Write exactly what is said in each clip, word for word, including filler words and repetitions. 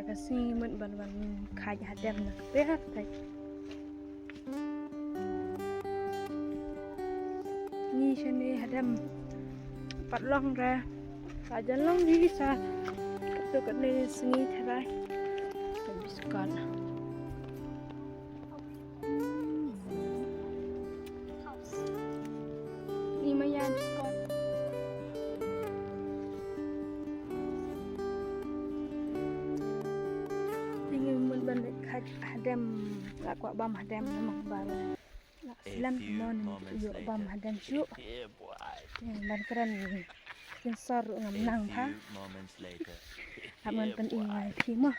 Ka sngi mut ban wan khaid hadem na ka per thait. Ngi shane hadem pat long re. Ka jan long ngi sa. Katto katne sngi tharai. Ka biskot. Ni maya biskot. Tingi mun ban leit khaid hadem, la kwah bam hadem namar ba la slem mon ïoh bam hadem shuh. Ban kren sensor ngam nang bha. Hap ngan pyni ïa phi mo.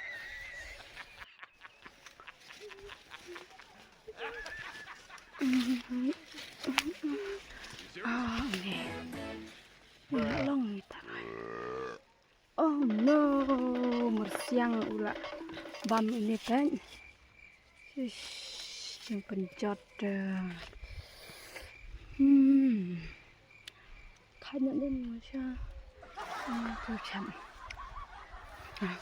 Ah, ne. Nga long ni ta. Oh no, myrsiang u la bam ine pyn. Ish, jingpynjot. Hmm. Kha na nen mo sha. Hmm, tu cham. Ah.